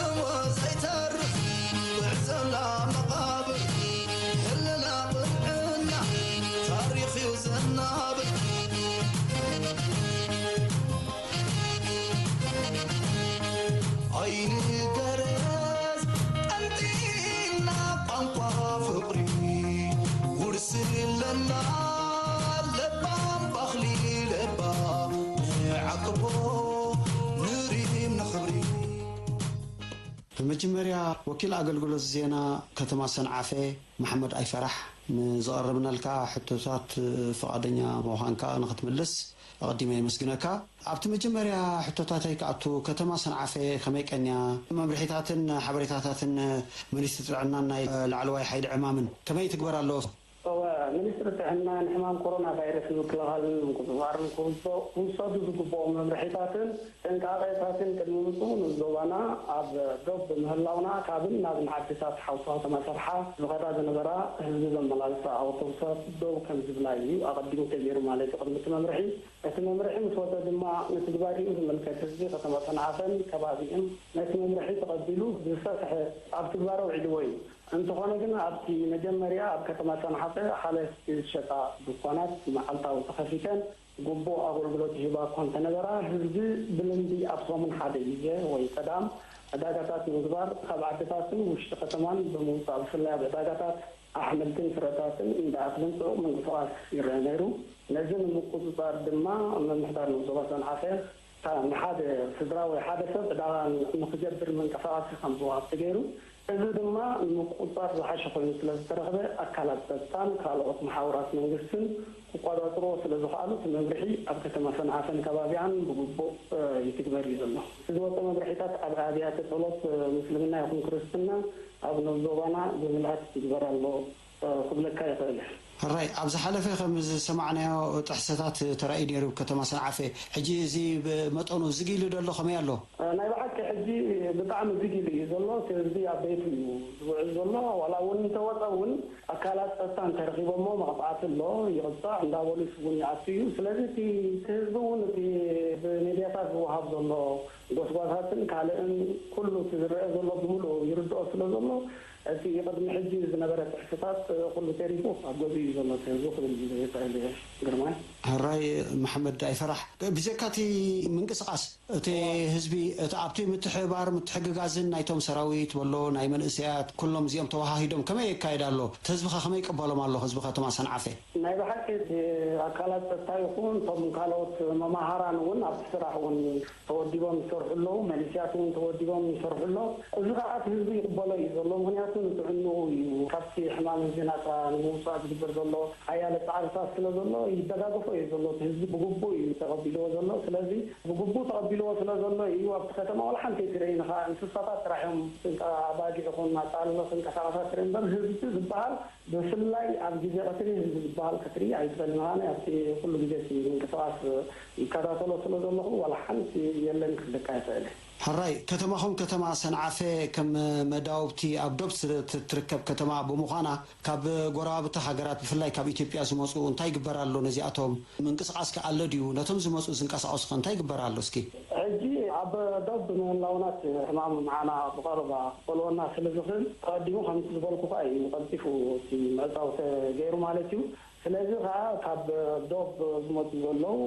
ዘይተርፍ ጉዕዞና መቓብር ህልና ቁልዕና ታሪኽ እዩ ዘናብር። ኣይንገረዝ ቀንጢልና ቋንቋ ፍቕሪ ውርሲ ኣለና ለባም ባህሊ ለባ ንዓቅቦ ንሪም ንኽብሪ። ብመጀመርያ ወኪል ኣገልግሎት ዜና ከተማ ሰንዓፈ መሓመድ ኣይፈራሕ ንዝቐረብናልካ ሕቶታት ፍቓደኛ ምዃንካ ንኽትምልስ ኣቐዲመ የመስግነካ። ኣብቲ መጀመርያ ሕቶታተይ ክኣቱ፣ ከተማ ሰንዓፈ ከመይ ቀንያ? መምርሒታትን ሓበሬታታትን ሚኒስትሪ ጥዕናን ናይ ላዕለዋይ ሓይሊ ዕማምን ከመይ ይትግበር ኣሎ? እወ፣ ሚኒስትሪ ጥዕና ንሕማም ኮሮና ቫይረስ ንምክልኻልን ንምቁጽጻርን ክውሰ-፣ ክውሰዱ ዝግብኦም መምርሒታትን ጥንቃቄታትን ቅድሚ ምጽኡ ንዞባና ኣብ ዶብ ብምህላውና ካብን ናብን ዓድታት ሓውሲ ከተማ ሰንዓ ዝኸዳ ዝነበራ ህዝቢ ዘመላልሳ ኣውቶቡሳት ደው ከም ዝብላ እዩ ኣቐዲሙ ተገይሩ ማለት እዩ። ቅድሚ እቲ መምርሒ፣ እቲ መምርሒ ምስ ወጸ ድማ ንትግባሪኡ ዝምልከት ህዝቢ ከተማ ሰንዓፈን ከባቢኡን ነቲ መምርሒ ተቐቢሉ ብዝሰፍሐ ኣብ ትግባረ ኣውዒልዎ እዩ። እንተኾነ ግን ኣብቲ መጀመርያ ኣብ ከተማ ሰንዓፈ ሓለፍቲ ዝሸጣ ድኳናት መዓልታዊ ተኸፊተን ግቡእ ኣገልግሎት ይህባ እኳ እንተነበራ፣ ህዝቢ ብልምዲ ኣብ ሰሙን ሓደ ግዜ ወይ ቀዳም ዕዳጋታት ንምግባር ካብ ዓድታትን ውሽጢ ከተማን ብምውፃእ፣ ብፍላይ ኣብ ዕዳጋታት ኣሕምልትን ፍረታትን እንዳ ኣኽልን ፅዑቕ ምንቅስቓስ ይረአ ነይሩ። ነዚ ንምቁፅፃር ድማ ምምሕዳር ንዞባ ሰንዓፈ ንሓደ ስድራ ወይ ሓደ ሰብ ዕዳጋ ንክገብር መንቀሳቐሲ ከም ዝወሃብ ተገይሩ። እዚ ድማ ንምቁፅፃር ዝሓሸ ኮይኑ ስለ ዝተረኽበ፣ ኣካላት ፀጥታን ካልኦት መሓውራት መንግስትን ክቆፃፅርዎ ስለ ዝኸኣሉ፣ እቲ መምርሒ ኣብ ከተማ ሰንዓፈን ከባቢኣን ብግቡእ ይትግበር እዩ ዘሎ። እቲ ዝወፀ መምርሒታት ኣብ ኣብያተ ፀሎት ምስልምና ይኹን ክርስትና ኣብ ዞባና ብምልኣት ይትግበር ኣሎ ክብለካ ይኽእል። ሕራይ፣ ኣብ ዝሓለፈ ከም ዝሰማዕናዮ ጥሕሰታት ተራእዩ ነይሩ ኣብ ከተማ ሰንዓፈ። ሕጂ እዚ ብመጠኑ ዝግ ኢሉ ዶ ኣሎ? ከመይ ኣሎ? ናይ ብሓቂ ሕጂ ብጣዕሚ ዝግ ኢሉ እዩ ዘሎ። እቲ ህዝቢ ኣብ ቤቱ እዩ ዝውዕል ዘሎ። ዋላ እውን እንተወፀ እውን ኣካላት ፀጥታ እንተረኺቦሞ መቕፃዕቲ ኣሎ፣ ይቕፃዕ እንዳበሉ እውን ይኣቱ እዩ። ስለዚ እቲ እቲ ህዝቢ እውን እቲ ብሚድያታት ዝወሃብ ዘሎ ጎስጓሳትን ካልእን ኩሉ እቲ ዝረአ ዘሎ ብምሉኡ ይርድኦ ስለ ዘሎ፣ እቲ ቅድሚ ሕጂ ዝነበረ ጥሕስታት ኩሉ ተሪፉ ኣብ ገዝኡ እዩ ዘሎ እቲ ህዝቢ ክብል ይኽእል እየ። ግርማይ። ሕራይ መሓመድ ኣይፈራሕ፣ ብጀካ እቲ ምንቅስቓስ እቲ ህዝቢ እቲ ኣብቲ ምትሕብባር ምትሕግጋዝን ናይቶም ሰራዊት ወሎ ናይ መንእሰያት ኩሎም እዚኦም ተወሃሂዶም ከመይ የካይድ ኣሎ? እቲ ህዝቢ ከ ከመይ ይቅበሎም ኣሎ? ህዝቢ ከተማ ሰንዓፈ? ናይ ብሓቂ እቲ ኣካላት ጸጥታ ይኹን እቶም ካልኦት መማሃራን እውን ኣብቲ ስራሕ እውን ተወዲቦም ይሰርሑ ኣለዉ። መንእሰያት እውን ተወዲቦም ይሰርሑ ኣለዉ። እዚ ከዓ እቲ ህዝቢ ይቅበሎ እዩ ዘሎ። ምክንያቱ ንጥዕንኡ እዩ። ካብቲ ሕማም እዚ ናፃ ንምውፃእ ዝግበር ዘሎ ሓያለ ፃዕርታት ስለ ዘሎ ይደጋገፎ እዩ ዘሎ። እቲ ህዝቢ ብግቡእ እዩ ተቐቢልዎ ዘሎ። ስለዚ ብግቡእ ተቐቢልዎ ስለ ዘሎ እዩ። ኣብቲ ከተማ ዋላ ሓንቲ ኣይትርእይን ኢኻ። እንስሳታት ጥራሕ እዮም፣ ስንቀ-፣ ኣባጊዕ ይኹን ኣጣልሎ ክንቀሳቐሳ ትርኢ እምበር ህዝቢ ዝበሃል ብፍላይ ኣብ ግዜ ቀትሪ ህዝቢ ዝበሃል ክትርኢ ኣይትኽእልን ኢኻ። ኣነ ኣብቲ ኩሉ ግዜ እቲ ምንቅስቓስ ይከታተሎ ስለ ዘለኹ ዋላ ሓንቲ የለን ክብለካ ይኽእል። ሕራይ፣ ከተማኹም ከተማ ሰንዓፈ ከም መዳውብቲ ኣብ ዶብ ስለ እትርከብ ከተማ ብምዃና፣ ካብ ጎረባብቲ ሃገራት ብፍላይ ካብ ኢትዮጵያ ዝመጹ እንታይ ይግበር ኣሎ? ነዚኣቶም ምንቅስቓስ ከ ኣሎ ድዩ? ነቶም ዝመጹ ዝንቀሳቐሱ ከ እንታይ ይግበር ኣሎ እስኪ? ሕጂ ኣብ ዶብ ብምህላውና እቲ ሕማም ንዓና ብቐረባ ክፈልወና ስለ ዝኽእል፣ ኣቐዲሙ ከምቲ ዝበልኩኻ እዩ ቀልጢፉ እቲ ምዕጻው ተገይሩ ማለት እዩ። ስለዚ ኸዓ ካብ ዶብ ዝመጹ ዘለዉ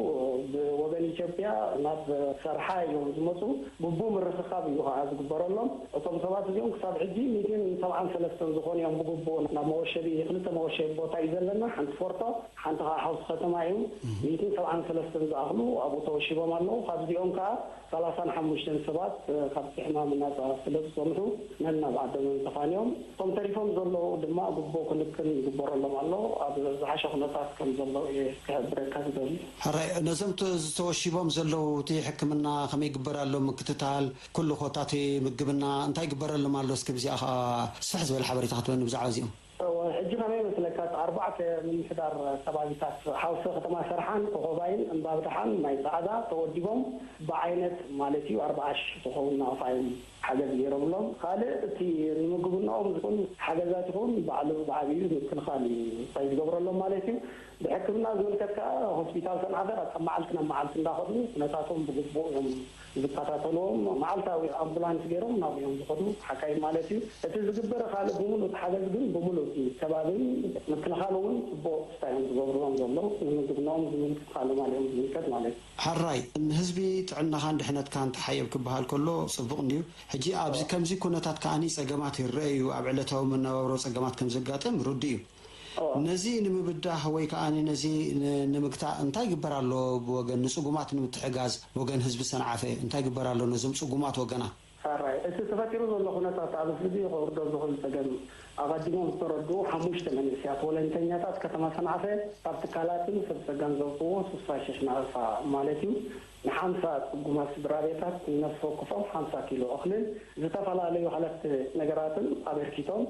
ብወገን ኢትዮጵያ ናብ ሰርሓ እዮም ዝመጹ። ግቡእ ምርኽኻብ እዩ ኸዓ ዝግበረሎም። እቶም ሰባት እዚኦም ክሳብ ሕጂ ሚእትን ሰብዓን ሰለስተን ዝኾኑ እዮም ብግቡእ ናብ መወሸቢ፣ ክልተ መወሸቢ ቦታ እዩ ዘለና። ሓንቲ ፎርቶ፣ ሓንቲ ኸዓ ሓውሲ ከተማ እዩ። ሚእትን ሰብዓን ሰለስተን ዝኣኽሉ ኣብኡ ተወሺቦም ኣለዉ። ካብዚኦም ከኣ ሰላሳን ሓሙሽተን ሰባት፣ እ፣ ካብቲ ሕማም ናጻ ስለ ዝጸንሑ ነናብ ዓዶም ተፋንዮም። እቶም ተሪፎም ዘለዉ ድማ ግቡእ ክንክን ይግበረሎም ኣሎ። ኣብ ዝሓሸ ኩነታት ከም ዘለዉ እየ ክሕብረካ ዝደሊ። ሕራይ፣ ነዞም ተ-፣ ዝተወሺቦም ዘለዉ እቲ ሕክምና ከመይ ይግበር ኣሎ? ምክትታል፣ ኩሉ ኮታ እቲ ምግብና እንታይ ይግበረሎም ኣሎ? እስኪ ብዚኣ ኸኣ ስፍሕ ዝበለ ሓበሬታ ክትበኒ ብዛዕባ እዚኦም። እወ፣ ሕጂ ከመይ ይመስለካ፣ እቲ ኣርባዕተ ምምሕዳር ከባቢታት ሓውሲ ከተማ ሰርሓን ኮኾባይን እምባብድሓን ማይ ጻዕዳ ተወዲቦም ብዓይነት ማለት እዩ ኣርብዓ ሽሕ ዝኸውን ናቕፋ እዮም ሓገዝ ገይሮምሎም። ካልእ እቲ ንምግብናኦም ዝኹን ሓገዛት ይኹን ባዕሉ ብዓብዩ ምክልኻል እዩ እንታይ ዝገብረሎም ማለት እዩ። ብሕክምና ዝምልከት ከኣ ሆስፒታል ሰንዓፈ ካብ መዓልቲ ናብ መዓልቲ እንዳኸዱ ኩነታቶም ብግቡእ እዮም ዝከታተልዎም። መዓልታዊ ኣምቡላንስ ገይሮም ናብኦም ዝኸዱ ሓካይም ማለት እዩ። እቲ ዝግበር ካልእ ብምሉእ እቲ ሓገዝ ግን ብምሉእ እቲ ከባብን ምክልኻል እውን ጽቡቕ ስታይ እዮም ዝገብርዎም ዘለዉ። ንምግብናኦም ዝምልከት ካልእ ማል እዮም ዝምልከት ማለት እዩ። ሕራይ፣ ንህዝቢ ጥዕናኻን ድሕነትካን ተሓየብ ክበሃል ከሎ ጽቡቕ እንድዩ። ሕጂ ኣብዚ ከምዚ ኩነታት ከኣኒ ጸገማት ይረኣዩ፣ ኣብ ዕለታዊ መነባብሮ ጸገማት ከም ዘጋጥም ርዱእ እዩ። እወ። ነዚ ንምብዳህ ወይ ከኣ ነዚ ን-፣ ንምግታእ እንታይ ይግበር ኣሎ? ብወገን ንጽጉማት ንምትሕጋዝ ብወገን ህዝቢ ሰንዓፈ እንታይ ይግበር ኣሎ? ነዞም ጽጉማት ወገና። ሕራይ፣ እቲ ተፈጢሩ ዘሎ ኩነታት ኣብ ህዝቢ ከውርዶ ዝኽእል ጸገም ኣቐዲሞም ዝተረድኡ ሓሙሽተ መንእሰያት ወለንተኛታት ከተማ ሰንዓፈ ካብ ትካላትን ሰብ ጸጋን ዘውጽእዎ ስሳ ሽሕ ናቕፋ ማለት እዩ። ንሓምሳ ጽጉማት ስድራ ቤታት ነፍሲ ወከፎም ሓምሳ ኪሎ እኽልን ዝተፈላለዩ ሃለኽቲ ነገራትን ኣበርኪቶም፣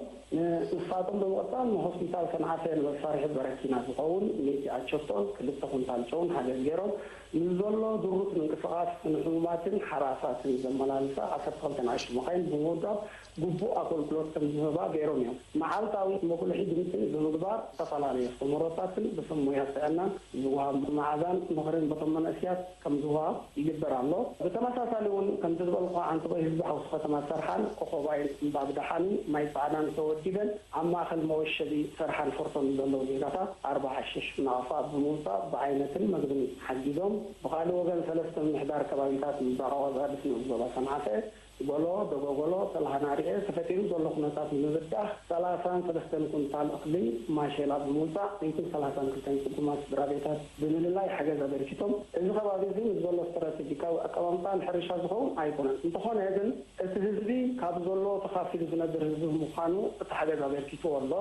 ንሳቶም ብምቕጻል ንሆስፒታል ሰንዓፈ ንመሳርሒ በረኪና ዝኸውን ሚእቲ ኣቸቶን ክልተ ኩንታል ጨውን ሓገዝ ገይሮም፣ ንዘሎ ድሩት ምንቅስቓስ ንሕሙማትን ሓራሳትን ዘመላልሳ ዓሰርተ ክልተ ንኣሽቱ መኻይን ብምውዳብ ግቡእ ኣገልግሎት ከም ዝህባ ገይሮም እዮም። መዓልታዊ መጉልሒ ድምፂ ብምግባር ዝተፈላለዩ ኣስተምህሮታትን ብስም ሞያ ጥዕናን ዝወሃብ መዓዛን ምኽርን በቶም መንእሰያት ከም ዝወሃብ ይግበር ኣሎ። ብተመሳሳሊ እውን ከምቲ ዝበልኩ ዓንተቦ ህዝቢ ሓውሲ ከተማ ሰርሓን ኮኾባይን እምባ ብደሓንን ማይ ጻዕዳን ተወዲበን ኣብ ማእኸል መወሸቢ ሰርሓን ፎርቶን ዘለዉ ዜጋታት ኣርብዓ ሽሕ ናቕፋ ብምውጻእ ብዓይነትን መግብን ሓጊዞም። ብኻልእ ወገን ሰለስተ ምምሕዳር ከባቢታት ምብራቕ ኣዋሳድስ ንኡስ ዞባ ሰንዓፈ ጎሎ ደጎጎሎ ሰልሃና ርኤ ተፈጢሩ ዘሎ ኩነታት ንምብዳህ ሰላሳን ሰለስተን ኩንታል እኽሊ ማሸላ ብምውፃእ ሚእትን ሰላሳን ክልተን ፅጉማት ስድራ ቤታት ብምልላይ ሓገዝ ኣበርኪቶም። እዚ ከባቢ እዚ ምስ ዘሎ ስትራቴጂካዊ ኣቀማምጣ ንሕርሻ ዝኸውን ኣይኮነን። እንተኾነ ግን እቲ ህዝቢ ካብ ዘሎ ተኻፊሉ ዝነብር ህዝቢ ብምዃኑ እቲ ሓገዝ ኣበርኪትዎ ኣሎ።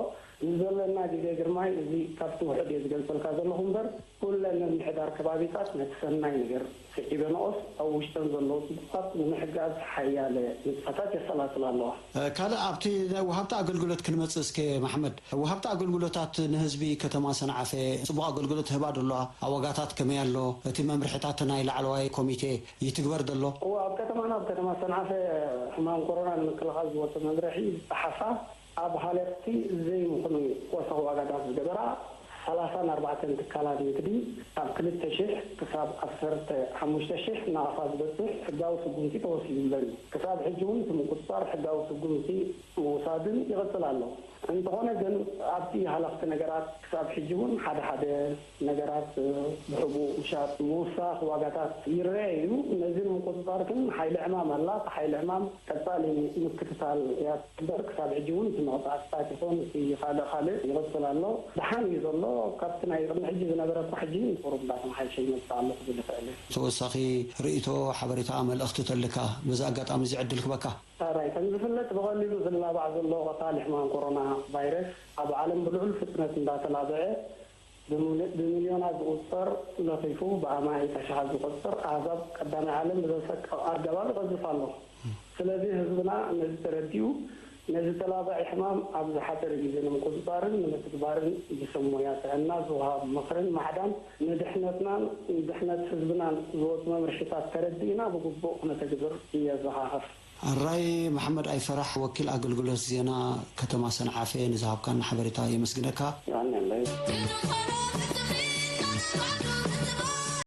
ንዘለና ግዜ ግርማይ እዚ ካብቲ ውሑድ እየ ዝገልጸልካ ዘለኹ እምበር ኩለን ምምሕዳር ከባቢታት ነቲ ሰናይ ነገር ስዒበንኦስ ኣብ ውሽጠን ዘለዉ ጽቡቓት ንምሕጋዝ ሓያለ ንጥፈታት የሰላስላ ኣለዋ። ካልእ ኣብቲ ናይ ወሃብቲ ኣገልግሎት ክንመጽእ እስከ መሓመድ። ወሃብቲ ኣገልግሎታት ንህዝቢ ከተማ ሰንዓፈ ጽቡቕ ኣገልግሎት ይህባ ዶ ኣለዋ? ኣብ ዋጋታት ከመይ ኣሎ? እቲ መምርሕታት ናይ ላዕለዋይ ኮሚቴ ይትግበር ዶ ኣሎ? እወ፣ ኣብ ከተማና ኣብ ከተማ ሰንዓፈ ሕማም ኮሮና ንምክልኻል ዝወፀ መምርሒ ዝጠሓሳ ኣብ ሃለኽቲ ዘይምኽኑ ወሰኽ ዋጋታት ዝገበራ ሰላሳን ኣርባዕተን ትካላት ንግዲ ካብ ክልተ ሽሕ ክሳብ ዓሰርተ ሓሙሽተ ሽሕ ናቕፋ ዝበፅሕ ሕጋዊ ስጉምቲ ተወሲዱለን እዩ። ክሳብ ሕጂ እውን እቲ ምቁፅፃር ሕጋዊ ስጉምቲ ምውሳድን ይቕፅል ኣሎ። እንተኾነ ግን ኣብቲ ሃለኽቲ ነገራት ክሳብ ሕጂ እውን ሓደ ሓደ ነገራት ብሕቡእ ምሻጥ ምውሳኽ ዋጋታት ይረአ እዩ። ነዚ ንምቁፅፃር ግን ሓይሊ ዕማም ኣላ። እቲ ሓይሊ ዕማም ቀፃሊ ምክትታል እያ ትግበር። ክሳብ ሕጂ እውን እቲ መቕፃዕትታት ይኹን እቲ ካልእ ካልእ ይቕፅል ኣሎ። ደሓን እዩ ዘሎ። ካብቲ ናይ ቅድሚ ሕጂ ዝነበረ እኳ ሕጂ ቁሩብ እንዳተመሓየሸ ይመፅእ ኣሎ ክብል ይኽእል እየ። ተወሳኺ ርእይቶ፣ ሓበሬታ፣ መልእኽቲ ተልካ በዚ ኣጋጣሚ እዚ ዕድል ክበካ። ሕራይ ከም ዝፍለጥ ብቐሊሉ ዝላባዕ ዘሎ ቀታሊ ሕማም ኮሮና ቫይረስ ኣብ ዓለም ብልዑል ፍጥነት እንዳተላብዐ ብምል- ብሚልዮናት ዝቑጸር ለኺፉ ብኣማኢት ኣሽሓት ዝቑጸር ኣህዛብ ቀዳማይ ዓለም ብዘሰቅቕ ኣገባብ ይቐዝፍ ኣሎ። ስለዚ ህዝብና ነዚ ተረዲኡ ነዚ ተላባዒ ሕማም ኣብ ዝሓፀረ ግዜ ንምቁፅፃርን ንምትግባርን ብስም ሞያ ጥዕና ዝወሃብ ምኽርን ማዕዳን ንድሕነትናን ንድሕነት ህዝብናን ዝወፁ መምርሒታት ተረዲእና ብግቡእ ክነተግብር የዘኻኽር። ኣራይ መሓመድ ኣይፈራሕ፣ ወኪል ኣገልግሎት ዜና ከተማ ሰንዓፈ፣ ንዝሃብካና ሓበሬታ የመስግነካ። ይቐንየለይ።